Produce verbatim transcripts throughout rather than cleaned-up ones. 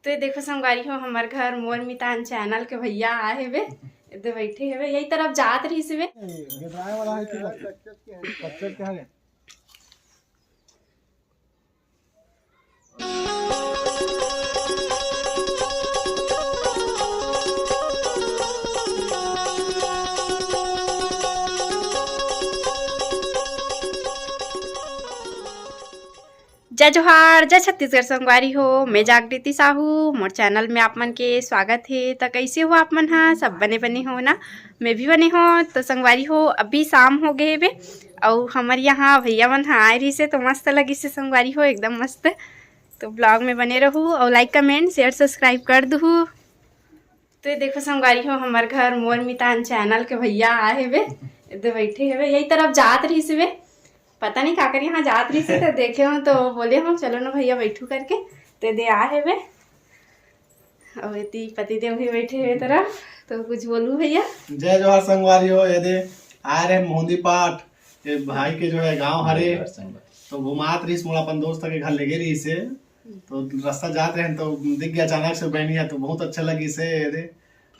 तो ये देखो संगवारी हो, हमर घर मोर मितान चैनल के भैया आए हेबे, एदे बैठे हेबे, यही तरफ जात रहिस हेबे। ये ड्राई वाला है कि कच्चे के है? जय जोहार, जय छत्तीसगढ़ संगवारी हो, मैं जागृति साहू, मोर चैनल में आप मन के स्वागत हे। त कैसे हो आप मन ह? सब बने बने हो ना? मैं भी बने हो। तो संगवारी हो, अभी शाम हो गए हेबे, अउ हमर यहाँ भैया मन ह आए रहिसे, तो मस्त लगिसे संगवारी हो, एकदम मस्त। तो ब्लॉग में बने रहू अउ लाइक, कमेंट, शेयर, सब्सक्राइब कर दुहू। तो ये देखो संगवारी हो, हमर घर मोर मितान चैनल के भैया आए हेबे, एदे बैठे हेबे, यही तरफ जात रहिस हेबे, पता नहीं काकर यहाँ जात रहिस हे, तो देखे हो तो बोले हो चलो ना भैया बैठू करके, तो एदे आए हेबे। अउ एती पतिदेव भी बैठे हेबे तरफ, तो कुछ बोलू भैया। जय जोहार संगवारी हो, एदे आए रहे मोहंदी पाठ, ये भाई के जो है गांव हरे, तो घुमात रहिस मोला अपन दोस्त के घर लेगे रहिस हे, तो रास्ता जात रहे तो दिख गया अचानक से बहनिया, तो बहुत अच्छा लगिस हे, एदे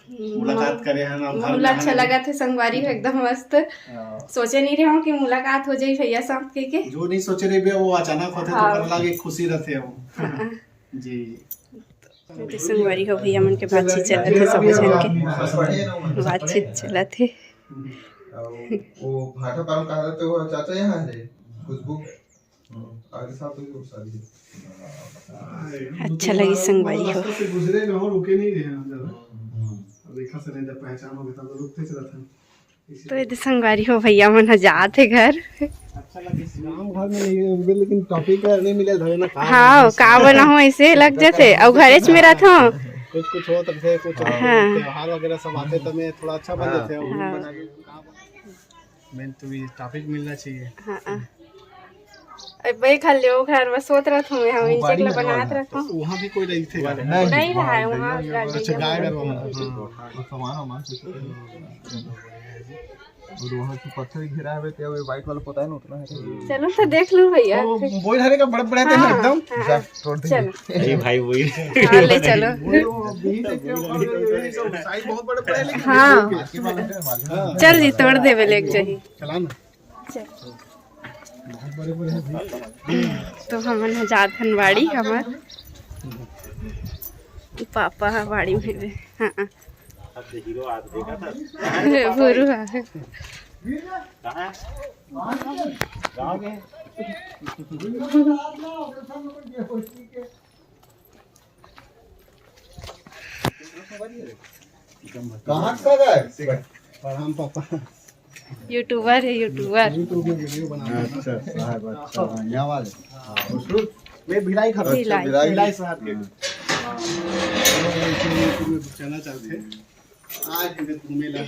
मुलाकात करे हन अउ घर में अच्छा लगत हे संगवारी हो, एकदम मस्त। हाँ। सोचे नहीं रहे हो कि मुलाकात हो जाई भैया साथ के, के। जो नहीं सोचे रहे वो अचानक होथे, तो हाँ। ओकर अलग एक खुशी रहथे वो। हाँ। जी। तो संगवारी हो, भैया मन के बातचीत चलत हे, सब झन के बातचीत चलत हे। अउ वो भाटा पारम कहा रहते, वो चाचा यहाँ है, खुशबू। आगे साथ तो शादी है। अच्छा लगी संगवारी हो। रास्ता से गुजरे रहो, रुके नहीं रहे हम जरा। अब देखा से नहीं, जब पहचान होगी तब तो रुकते चला था। तो एदे संगवारी हो, भैया मन ह जात हे घर। अच्छा लगे, गाँव घर में नहीं, लेकिन टॉपिक नहीं मिले, धरे ना का हाँ, बनाओ। का बनाओ, ऐसे लग जाथे। अउ घरेच में रहत हो। कुछ कुछ हो तब से कुछ हाँ। त्योहार वगैरह सब आथे, तब में थोड़ा अच्छा बन हाँ। जाथे। हाँ। मेन तो ये टॉपिक मिलना चाहिए। हाँ। अरे भाई, खा ले, वो घर में सोत रहत हूँ, हम वो इंचे बाड़ी के में बनात रहत हूँ। वहाँ भी कोई रही थे? नहीं, नहीं रहा है वहाँ। अच्छा, गाय घर वाला। हाँ। वो सामान वामान से और वहाँ से पत्थर घेरा है, तो वो व्हाइट वाला पता है ना, उतना है। चलो तो देख लो भैया। वो बोई हरे का बड़े बड़े थे ना हाँ, एकदम। हाँ। जा, तोड़ दे। चलो। अरे भाई, वही। हाँ, ले चलो। वो, वो बीच के ऊपर ये, ये सब साइज बहुत बड़े बड़े हैं, लेकिन हाँ। आपके पास है, हमारे पास चल जी, तोड़ दे, ले एक जही। चला ना। चल। बहुत बड़े बड़े हैं भाई। तो हमन ह जात हन बाड़ी, हमर पापा ह बाड़ी में। हाँ। अब तो हीरो आज देखा था। भुरू है। कहाँ? गाँव के। कहाँ का है? प्रणाम पापा। यूट्यूबर है, यूट्यूबर। YouTube में वीडियो बना रहे हैं। अच्छा, साहब, अच्छा, हाँ, यहाँ वाले। हाँ, उसको मैं भिलाई खा रहा हूँ। भिलाई। भिलाई साहब के। हाँ। हाँ, YouTube में चैनल चलते हैं। आज इनके घूमे ला।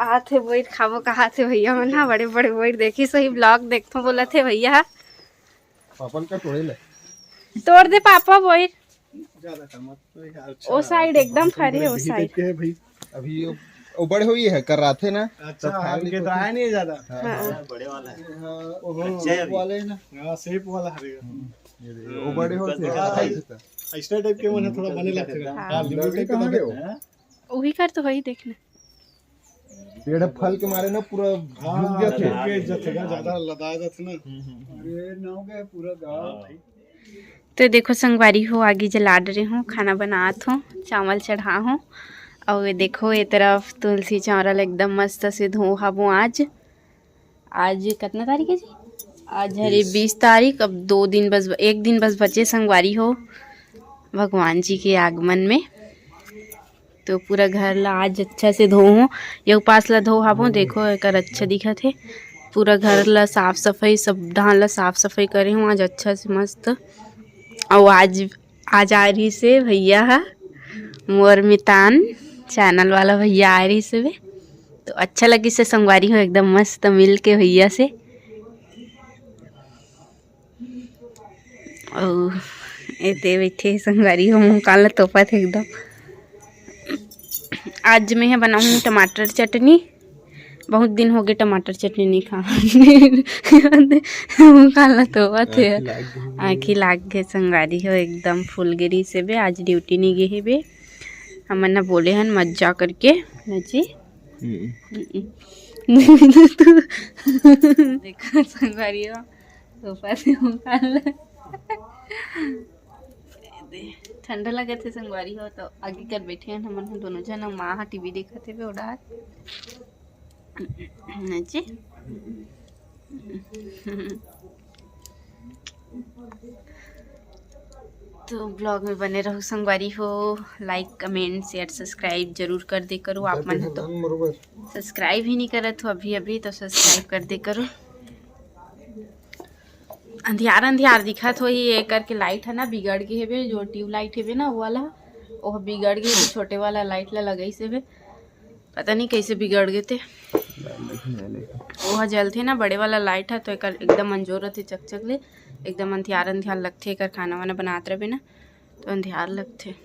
आथे बोइर खाबो कहा थे भैया मन हा, बड़े बड़े बोइर देखी सही ब्लॉग देखथो बोला थे भैया। पापन का तोड़े ले। तोड़ दे पापा बोइर। ज्यादा कर मत, तो यार, अच्छा, ओ साइड एकदम फरे, ओ साइड। के है भाई। अभी वो, वो बड़े हुई है, कर रहा थे ना, अच्छा, तो खाली हमके तो तो है नहीं ज्यादा। हाँ, हाँ। हाँ। बड़े वाला है। हाँ, वो कच्चा है अभी। वाले है ना। हाँ, सेब वाला हरे। हम्म, ये देखिए, वो बड़े होते हैं, हाँ, ऐसे था। ऐसा टाइप के मन है, थोड़ा बने लगते हैं। हाँ। हाँ, नींबू टाइप के कहाँ बने। गए हो? हैं? वही कर तो वही देखना। पेड़ फल के मारे ना पूरा हाँ, झुक गया थे। झुक गया, जथेगा, ज्यादा लदा जाते ना। हम्म, हम्म, हम्म। अरे, ना हो गया पूरा गाँव। हाँ। तो देखो संगवारी हो, आगी जला डरे हूँ, खाना बनात हूँ, चावल चढ़ा हूँ। और ये देखो, ये तरफ तुलसी चौरा ल एकदम मस्त से धो हाबो आज। आज कितना तारीख है जी? आज हरे बीस। बीस तारीख। अब दो दिन बस, एक दिन बस बचे संगवारी हो भगवान जी के आगमन में। तो पूरा घर ला आज अच्छा से धो हूँ, ये उपास ला धो हाबो। देखो एकर अच्छा दिखत हे, पूरा घर ला साफ सफाई, सब धान ला साफ सफाई करे हूँ आज अच्छा से मस्त। और आज, आज आ रही से भैया हा, मोर मितान चैनल वाला भैया आ रही से बे। तो अच्छा लगी से संगवारी हो, एकदम मस्त मिल के भैया से। अउ एते बैठे संगवारी हो, मुंह कान ला तोपत हे एकदम। आज मैं ह बनाहूँ टमाटर चटनी, बहुत दिन हो गए टमाटर चटनी नहीं खा। काला तो बात है। आँखी लाग गे संगवारी हो, एकदम फूल गिरी से बे। आज ड्यूटी नहीं गे हे बे। हमन न बोले हन मत जा करके। नची। हम्म। हम्म। तू देखा संगवारी हो, सोफा से उकाल। ठंडा लगत हे संगवारी हो, तो आगे कर बैठे हन हमन ह दोनों झन। माँ ह टीवी देखत हे बे, ओडा नची। तो ब्लॉग में बने रहू संगवारी हो, लाइक, कमेंट, शेयर, सब्सक्राइब जरूर कर दे करो। आप मन तो सब्सक्राइब ही नहीं करत हो अभी अभी, तो सब्सक्राइब कर दे करो। अंधियार अंधियार दिखत होही, ये करके लाइट है ना बिगड़ गे हेबे, जो ट्यूब लाइट हेबे ना वो वाला, वो बिगड़ गे, तो छोटे वाला लाइट ला लगाइस हेबे। पता नहीं कैसे बिगड़ गे ते। वो ह जलथे ना बड़े वाला लाइट ह, तो एकर एकदम अंजोर रथे चकचक ले, एकदम अंधियार अंधियार लगथे। एकर खाना वाना बनात रहे ना, तो अंधियार लगथे।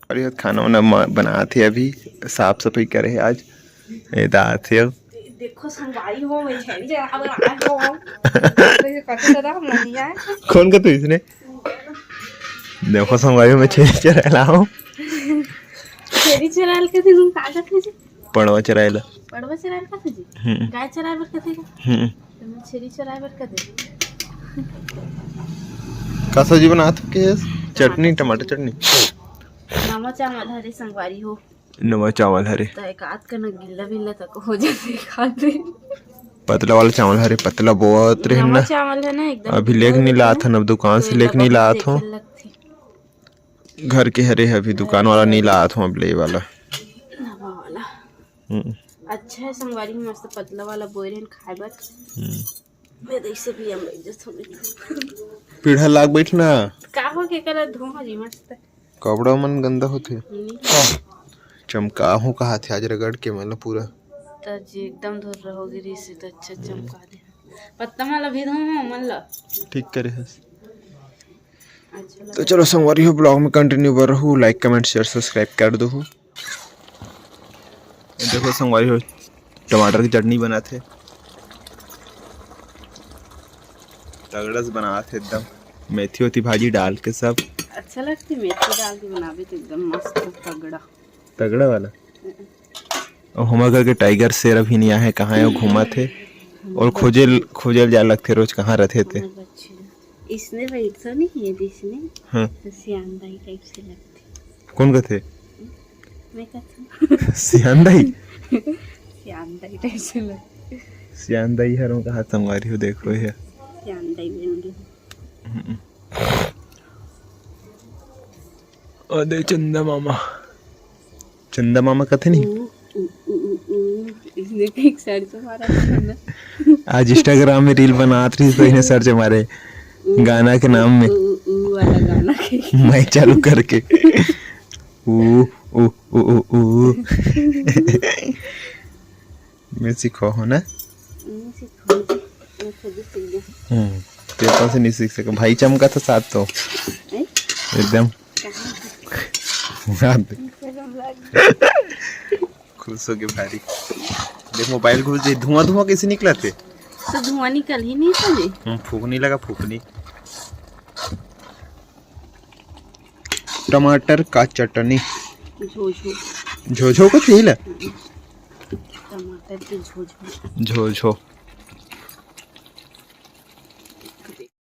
अरे, खाना वाना म-, बनात हे अभी, साफ सफाई करे हे आज। ए, दात हे अब। देखो संगवारी हो, मैं छेरी चराए बर आए हो। तो ये कथी दादा हम नहीं आए। कौन का तू इसने? देखो संगवारी हो, मैं छेरी चराए ला हूँ। छेरी चराए ला कथी, तुम का कथी जी? पड़वा चराए ला। पड़वा चराए ला कथी जी? हम्म। गाय चराए बर कथी जी? हम्म। तो मैं छेरी चराए बर कथी? का सब्जी बनात हो के? चटनी, टमाटर चटनी। नवा चावल हरे संगवारी हो। नवा चावल हरे। त एक आध कना गिल्ला बिल्ला तक हो जाथे खाते। पतला वाला चावल हरे, पतला बहुत रहे नवा ना। चावल है ना एकदम अभी लेके नहीं लात हन, अब दुकान से लेके नहीं लात हूँ। घर के हरे अभी, दुकान वाला नहीं लात हूँ अब ले वाला। नवा वाला। हम्म। अच्छा है संगवारी, मस्त पतला वाला बोए रहन खाए बर। हम्म। मैं तो इसे भी हम ले जस थोड़ी। पीढ़ा लाग बैठ ना। का हो के करा धुआं जी मस्त। कपड़ा मन गंदा होथे। नहीं। चमका हूँ कहा थे आज रगड़ के मतलब पूरा। त जी एकदम धुर्रा हो गे रिहिस त अच्छा चमका दे। पत्ता मला भी धो मन ला। ठीक करे हस। अच्छा तो लगा। चलो संगवारी हो, ब्लॉग में कंटिन्यू बर रहू, लाइक, कमेंट, शेयर, सब्सक्राइब कर दो। ये देखो संगवारी हो, टमाटर की चटनी बनात हे, तगड़ा से बनात हे एकदम, मेथी वेथी भाजी डाल के सब। अच्छा लगथे मेथी डाल के बनाबे तो एकदम मस्त तगड़ा। तगड़ा वाला। और हमारे घर के टाइगर शेर अभी नहीं आए, कहाँ है वो घूमत हे, और खोजे ल-, खोजे ल जाए लगथे रोज कहाँ रहथे ते। इसने बैठो नहीं है, इसने हाँ। तो सियान दाई टाइप से लगथे। कौन कथे? मैं कथूं। सियान दाई? सियान दाई टाइप से लगथे। सियान दाई हर कहा संगवारी हो, देखो ये। सियान दाई बन गई। हम्म। अरे चंदा मामा। चंदा मामा कथे नहीं? ऊ, ऊ, ऊ, ऊ, ऊ। इसने कहीं सर्च मारा था ना। आज Instagram में रील बनात रही तो इन्हें सर्च मारे। ऊ, गाना के नाम में। ऊ, ऊ, ऊ वाला गाना के। माइक चालू करके। ऊ, ऊ, ऊ, ऊ, ऊ। मैं सीखो हो ना? मैं सीखो। मैं खुद ही सीख गया। हम्म। तेरे पास नहीं सीख सके। भाई चमका था साथ तो। हैं? एकदम। कहाँ? खुश हो गए भारी। देख मोबाइल घुस जाए, धुआं धुआं कैसे निकलते? तो धुआं निकल ही नहीं था जी। हम्म, फूकनी लगा, फूकनी। टमाटर का चटनी। झोझो। झोझो को चाहिए ला? टमाटर के झोझो। झोझो।